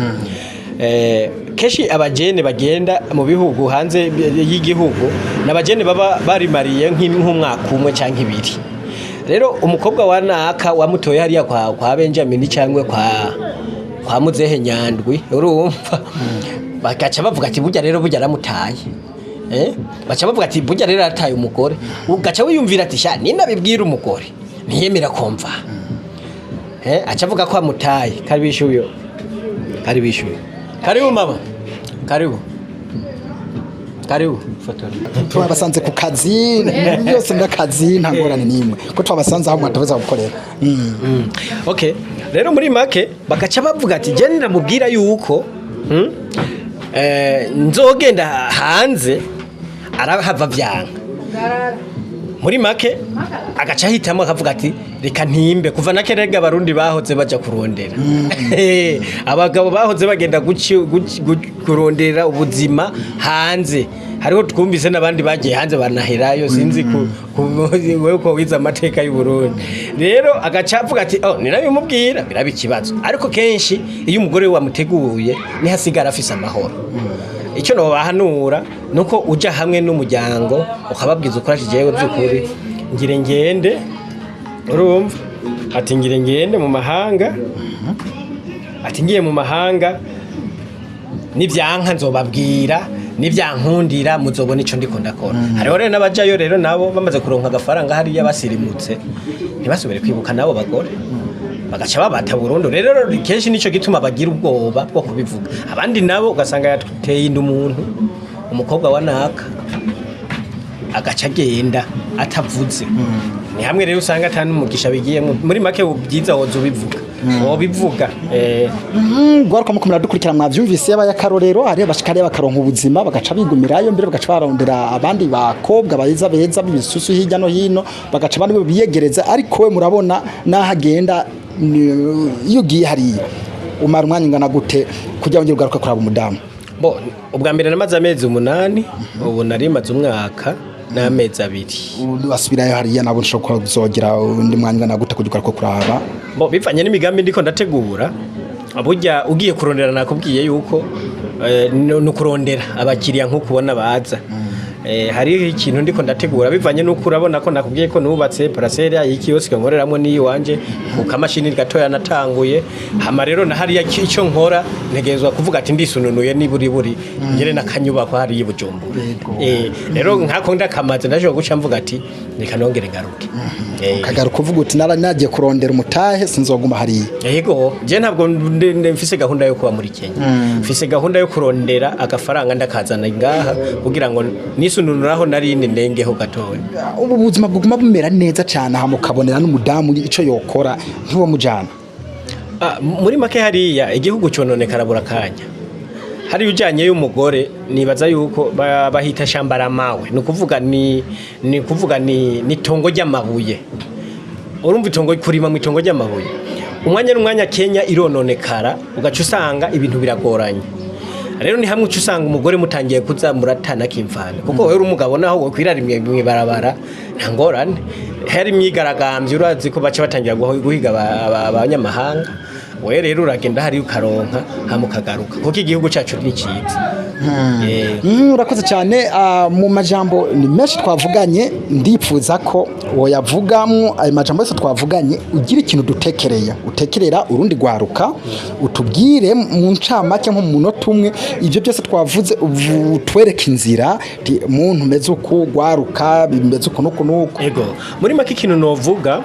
[SPEAKER 1] Kenshi abajene bagenda mu bihugu hanze y'igihugu n'abajene baba barimariye nk'umwaka umwe cyangwa ibiri. Rero umukobwa wa naka wamutoye hariya kwa Benjamin cyangwa kwa Muzehe Nyandwi, urumva bagaca bavuga ati burya rero burya aramutaye. Baca bavuga ati burya rero arataye umugore, ugaca wiyumvira ati sha ninabibwira umugore ntiyemera kumva. Aca avuga ko amutaye. Karibisha uyo, karibisha uyo, karibu mama, karibu, karibu.
[SPEAKER 2] Twabasanze ku kazi byose n'akazi, nta ngorane n'imwe ko twabasanze aho mwataweza gukorera.
[SPEAKER 1] Okay, rero muri make bagaca bavuga ati je ndamubwira yuko nzogenda hanze arahava vyanka. Muri make agaca ahitamo akavuga ati reka ntimbe. Kuva na kera abarundi bahoze baja kurondera, abagabo bahoze bagenda kurondera ubuzima hanze. Hariho twumvise n'abandi bagiye hanze banaherayo, sinzi wewe ko wize amateka y'u Burundi. Rero agaca avuga ati oh ninabimubwira biraba ikibazo. Ariko kenshi iyo umugore we wamuteguye niho asigara afise amahoro. Icyo nobahanura nuko uja hamwe n'umuryango ukababwiza ukuri, jewe by'ukuri ngire ngende, urumva ati ngire ngende mu mahanga, ati ngiye mu mahanga nibyanka nzobabwira, nibyankundira muzobona ico ndiko ndakora. Hariho rero n'abajayo rero nabo bamaze kuronka agafaranga hariya basirimutse, ntibasubire kwibuka nabo bagore, bagaca babata burundu. Rero kenshi nico gituma bagira ubwoba bwo kubivuga. Abandi nabo ugasanga yateye inda umuntu, umukobwa wa naka, agaca agenda atavuze. Ni hamwe rero usanga ata n'umugisha bigiyemo. Muri make byiza woza ubivuga, wobivuga.
[SPEAKER 2] Gwaruka muko muradukurikira, mwavyumvise yabaye akarorero. Hariyo bashikariya bakaronka ubuzima bagaca bigumirayo, mbere bagaca barondera abandi bakobwa beza beza b'ibisusu hirya no hino, bagaca abandi biyegereza. Ariko we murabona naho agenda iyo ugiye hariya umara umwanya ungana gute kugira ngo ugaruke kuraba umudamu?
[SPEAKER 1] Bo ubwa mbere namaze amezi 8, ubu nari maze umwaka. N'amezi 2.
[SPEAKER 2] Wasubirayo hariya nabo nshobora kuzogera undi mwanya ungana gute kugira ko kuraba?
[SPEAKER 1] Bo bivanye n'imigambi ndiko ndategura, burya ugiye kurondera, nakubwiye yuko ni ukurondera abakiriya nk'uko ubona baza. Hariho ikintu ndiko ndategura bivanye n'uko urabona ko nakubwiye ko nubatse parcelle y'ikioske nkoreramwo n'iyiwanje ku kamashini gatoya natanguye. Hama rero na hariya icyo nkora ntegerezwa kuvuga ati ndisununuye niburi buri ngere n'akanyubako hariya i Bujumbura. Rero nkako ndakamaze ndashobora guca mvuga ati reka nongere ngaruke.
[SPEAKER 2] Ukagaruka uvuga uti nagiye kurondera umutahe, sinzoguma hariya.
[SPEAKER 1] Yego, je ntabwo mfise gahunda yo kuba muri Kenya. Mfise gahunda yo kurondera agafaranga ndakazana ngaha kugira ngo nisununuraho narindi ndengeho gatoya.
[SPEAKER 2] Ubu buzima buguma bumera neza cyane aha, mukabonera n'umudamu ico yokora ntiwo mujana?
[SPEAKER 1] Ah, muri make hariya igihugu cononekara burakanya. Hari ujanye y'umugore, nibaza yuko bahita shambaramawe, ni ukuvuga ni kuvuga ni tongo ry'amabuye. Urumva itongo, kurima mu itongo ry'amabuye umwanya n'umwanya, Kenya irononekara, ugaca usanga ibintu biragoranye. Rero ni hamwe uca usanga umugore mutangiye kuza muratana kimfana, kuko wewe uri umugabo, naho wokwirara mw'ibarabara nta ngorane. Hari imyigaragambyo, urazi ko baca batangira guhiga abanyamahanga. Wewe rero uragenda hari ukaronka hama ukagaruka, kuko igihugu cacu ni ciza.
[SPEAKER 2] Urakoze cyane. Mu majambo ni menshi twavuganye, ndipfuza ko woyavugamo ayo majambo yose twavuganye, ugira ikintu dutekereye, utekerera urundi rwaruka, utubwire mu ncamake nko mu munota umwe ibyo byose twavuze, utwereke inzira ti muntu umeze uku, rwaruka bimeze uku n'uku n'uku.
[SPEAKER 1] Ego, muri make ikintu novuga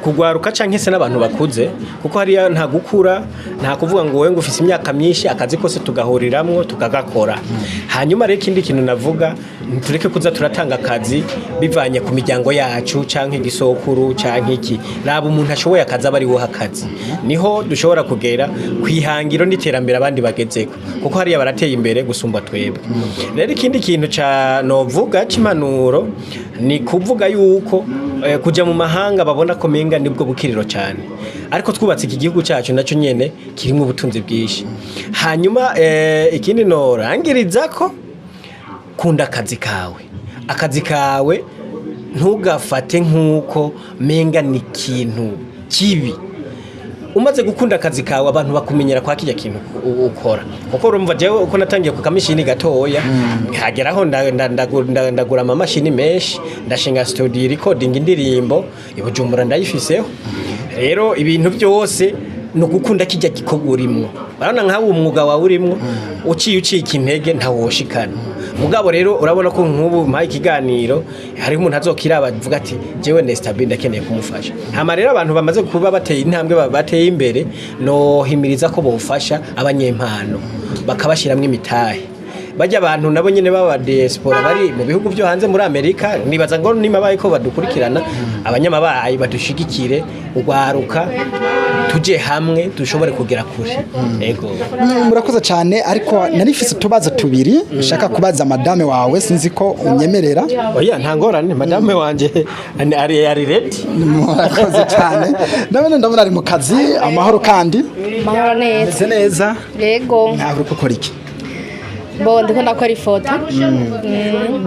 [SPEAKER 1] kugwaruka canke se n'abantu bakuze, kuko hariya nta gukura, nta kuvuga ngo wowe ngo ufise imyaka myinshi, akazi kose tugahuriramwo tukagakora. Hanyuma rero ikindi kintu navuga, tureke kuza turatanga akazi bivanye ku miryango yacu canke igisokuru canke iki. Raba umuntu ashoboye akazi aba ari wowe akazi, niho dushobora kugera kwihangiro n'iterambere abandi bagezeko, kuko hariya barateye imbere gusumba twebwe. Rero ikindi kintu ca novuga c'impanuro ni kuvuga yuko kuja mu mahanga babona ko menga nibwo bukiriro cyane, ariko twubatse iki gihugu cyacu nacyo nyene kirimo ubutunzi bwinshi. Hanyuma ikindi norangiriza ko kunda akazi kawe, akazi kawe ntugafate nk'uko menga ni ikintu kibi. Umaze gukunda akazi kawe, abantu bakumenyera kwa kirya kintu ukora, kuko urumva jewe uko natangiye ku kamashini gatoya, nkageraho ndagura amamashini menshi, ndashinga studio recording indirimbo i Bujumbura ndayifiseho. Rero ibintu byose ni ugukunda kijya gikorwa urimwo. Urabona nkawe umwuga wawe urimwo uciye ucika intege ntawoshikana. Mugabo rero urabona ko nk'ubu mpaye ikiganiro, hariho umuntu azokiraba avuga ati jewe Nesta B ndakeneye kumufasha. Hama rero abantu bamaze kuba bateye intambwe, bateye imbere, nohimiriza ko bofasha abanyempano bakabashiramwo imitahe. Bajya abantu nabo nyene baba diaspora bari mu bihugu byo hanze, muri Amerika, nibaza ngo nimabaye ko badukurikirana, abanyamabayi badushigikire, ugwaruka tuje hamwe dushobore kugera kure. Ego.
[SPEAKER 2] Murakoze cyane, ariko nari mfise utubazo tubiri nshaka kubaza madame wawe, sinzi ko unyemerera.
[SPEAKER 1] Oya, nta ngorane, madame wanje ari ready.
[SPEAKER 2] Murakoze cyane. Ndabona ari mu kazi. Amahoro kandi?
[SPEAKER 3] Mahoro neza.
[SPEAKER 2] Meze neza.
[SPEAKER 3] Yego.
[SPEAKER 2] Ntabwo uri gukora iki?
[SPEAKER 3] Bo ndiko ndakora ifoto.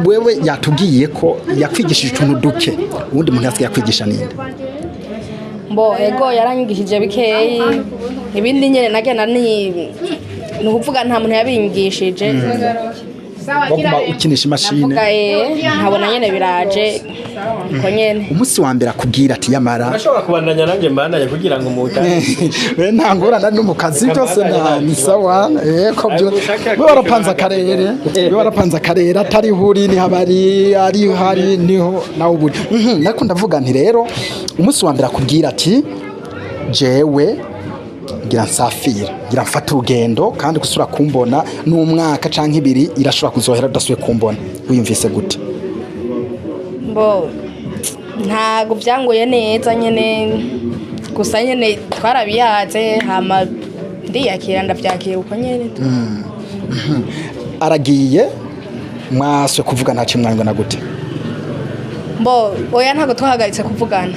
[SPEAKER 2] Wewe yatubwiye ko yakwigishije utuntu duke, ubundi muntu yasigaye akwigisha ninde?
[SPEAKER 3] Bo ego, yaranyigishije bikeyi, ibindi nyene nagenda ni ukuvuga nta muntu yabinyigishije.
[SPEAKER 2] Waguma ukinisha imashini?
[SPEAKER 3] Navuga nkabona nyene biraje uko nyene.
[SPEAKER 2] Umunsi wa mbere akubwira ati yamara
[SPEAKER 1] Urashobora kubandanya, nanjye mbandanye kugira ngo mutane.
[SPEAKER 2] We nta ngorane, ari no mu kazi byose ni sawa. Ko byo we warapanze akarere, we warapanze akarere atari huri niho abari ari hari niho nawe uburi. Nariko ndavuga nti rero umunsi wa mbere akubwira ati jewe ngira nsafira, ngira mfate urugendo, kandi gusura kumbona n'umwaka canke 2 irashobora kuzohera udasubiye kumbona, wiyumvise gute?
[SPEAKER 3] Bo ntago byangoye neza nyene, gusa nyene twarabiyaze hama ndiyakira, ndavyakira uko nyene.
[SPEAKER 2] Aragiye, mwaswe kuvuga nta kimwangana gute?
[SPEAKER 3] Bo oya, ntago twahagaritse kuvugana.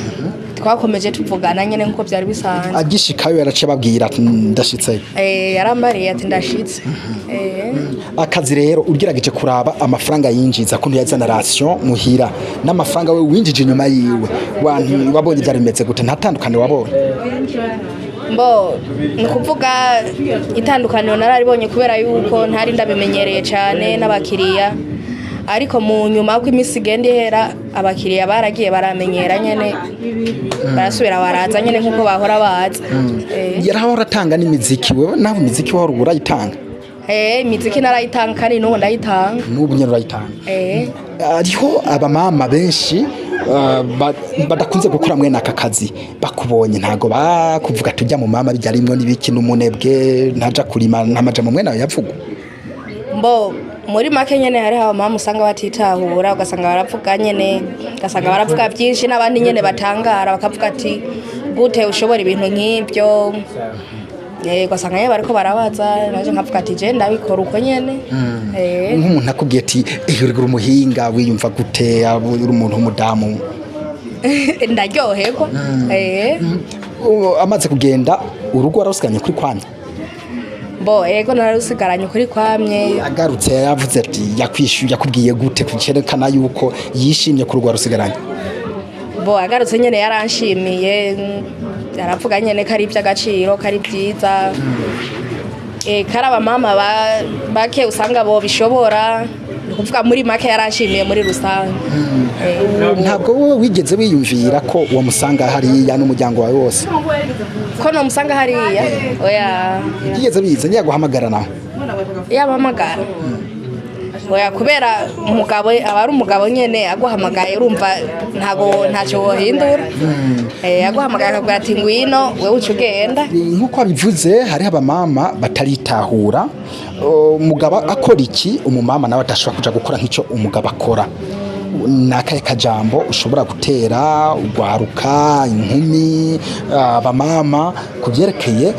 [SPEAKER 3] Twakomeje tuvugana nyene nkuko byari bisanzwe.
[SPEAKER 2] Agishikayo yaraciye ababwira ati ndashitseyo?
[SPEAKER 3] Yarambariye ati ndashitse.
[SPEAKER 2] Akazi rero, ugerageje kuraba amafaranga yinjiza, kuntu yazana ration muhira n'amafaranga we winjije inyuma yiwe, wabonye byari bimeze gute? Nta tandukaniro wabonye?
[SPEAKER 3] Mbo ni ukuvuga itandukaniro nararibonye, kubera yuko ntari ndabimenyereye cyane n'abakiriya, ariko mu nyuma uko iminsi igenda ihera, abakiriya baragiye baramenyera nyene, barasubira baraza nyene nkuko bahora baza.
[SPEAKER 2] Yarahora atanga n'imiziki. Wewe nawe imiziki wahora urayitanga?
[SPEAKER 3] Imiziki narayitanga, kandi n'ubu ndayitanga.
[SPEAKER 2] N'ubu nyene urayitanga?
[SPEAKER 3] Eh.
[SPEAKER 2] Hariho abamama benshi badakunze gukora mwene aka kazi. Bakubonye ntago bakuvuga tujya mu mama bijya rimwe n'ibiki n'umunebwe, ntaja kurima, nta majambo mwene ayo yavugwa?
[SPEAKER 3] Mbo muri make nyene hariho abamama usanga batitahura, ugasanga baravuga nyene, ugasanga baravuga byinshi, n'abandi nyene batangara bakavuga ati gute ushobora ibintu nk'ibyo? Ugasanga nyene bariko barabaza, naje nkavuga ati je ndabikora uko nyene.
[SPEAKER 2] Nk'umuntu akubwiye ati uri umuhinga, wiyumva gute? Abo uri umuntu w'umudamu?
[SPEAKER 3] Ndaryoherwa.
[SPEAKER 2] Amaze kugenda, urugo wararusigaranye kuri kwamye?
[SPEAKER 3] Mbo ego, nararusigaranye ukuri kwamye.
[SPEAKER 2] Agarutse yavuze ati yakwishyuye, yakubwiye gute kucerekana yuko yishimye ku rugo warusigaranye?
[SPEAKER 3] Bo agarutse nyene yaranshimiye, aravuga nyene ko ari iby'agaciro, ko ari byiza, ko ari abamama bake usanga bo bishobora. Ni ukuvuga muri make yaranshimiye muri rusange.
[SPEAKER 2] Ntabwo wowe wigeze wiyumvira ko uwo musanga hariya n'umuryango wawe wose?
[SPEAKER 3] Ko nomusanga hariya? Oya.
[SPEAKER 2] Yigeze bize ntiyaguhamagara nawe?
[SPEAKER 3] Yabahamagara? Oya, kubera umugabo aba ari umugabo nyene, aguhamagaye urumva ntago ntacyo wohindura. Aguhamagaye akakubwira ati ngwino, wewe uca ugenda.
[SPEAKER 2] Nk'uko wabivuze, hariho abamama bataritahura. Umugabo akora iki, umumama nawe adashobora kuja gukora nk'icyo umugabo akora. Ni akahe kajambo ushobora gutera ugwaruka, inkumi, abamama ku byerekeye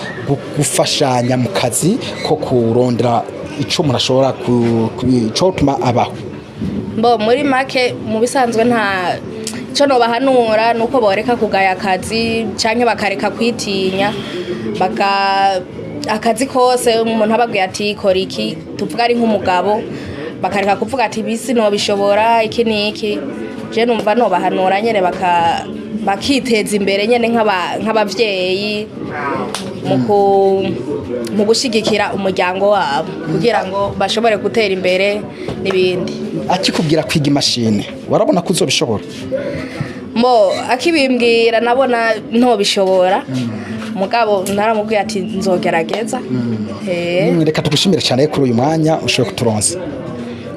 [SPEAKER 2] gufashanya mu kazi ko kurondera ico umuntu ashobora icotuma abaho?
[SPEAKER 3] Mbo muri make, mu bisanzwe nta icyo nobahanura, ni uko boreka kugaya akazi canke bakareka kwitinya, baka akazi kose umuntu ababwiye ati kora iki, tuvuga ari nk'umugabo, bakareka kuvuga ati bisi nobishobora iki n'iki. Je numva nobahanura nyene bakiteza imbere nyene nk'abavyeyi mu gushigikira umuryango wabo kugira ngo bashobore gutera imbere n'ibindi.
[SPEAKER 2] Akikubwira kwiga imashini, warabona ko uzobishobora?
[SPEAKER 3] Mbo akibimbwira nabona ntobishobora, mugabo naramubwiye ati nzogerageza.
[SPEAKER 2] Reka tugushimire cyane kuri uyu mwanya ushoboye kuturonsa.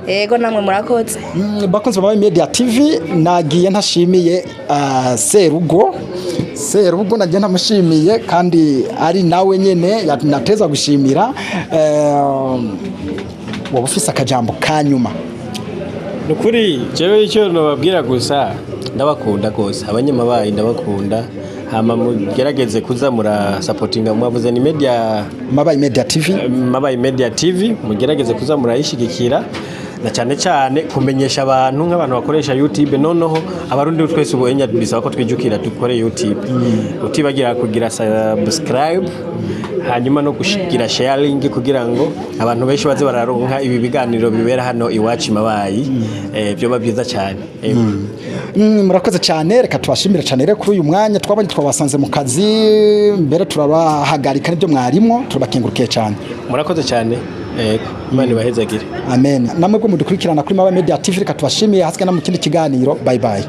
[SPEAKER 3] Yego, namwe murakoze.
[SPEAKER 2] Bakunzi ba Media TV, nagiye ntashimiye Serugo. Serugo nagiye ntamushimiye, kandi ari nawe nyene nateza gushimira. Woba ufise akajambo kanyuma?
[SPEAKER 1] Nukuri jewe icyo nababwira gusa, ndabakunda rwose abanyamabayi, ndabakunda. Hama mugerageze kuza murasapotinga, mwavuze ni media?
[SPEAKER 2] Mabayi Media TV.
[SPEAKER 1] Mabayi Media TV, mugerageze kuza murayishigikira, na cyane cyane kumenyesha abantu, nk'abantu bakoresha YouTube. Noneho abarundi twese ubu enya bisaba ko twijukira dukore YouTube, utibagira kugira subscribe, hanyuma no kugira sharing, kugira ngo abantu benshi baze bararonka ibi biganiro bibera hano iwacu Mabayi. Byoba byiza cyane.
[SPEAKER 2] Murakoze cyane. Reka tubashimire cyane rero kuri uyu mwanya twabonye, twabasanze mu kazi mbere turabahagarika n'ibyo mwarimwo. Turabakengurukiye cyane.
[SPEAKER 1] Murakoze cyane. Yego, Imana ibahezagire.
[SPEAKER 2] Amen. Namwe bwo mudukurikirana kuri Mabayi Media TV, reka tubashimiye. Hasigaye no mu kindi kiganiro. Bye bye.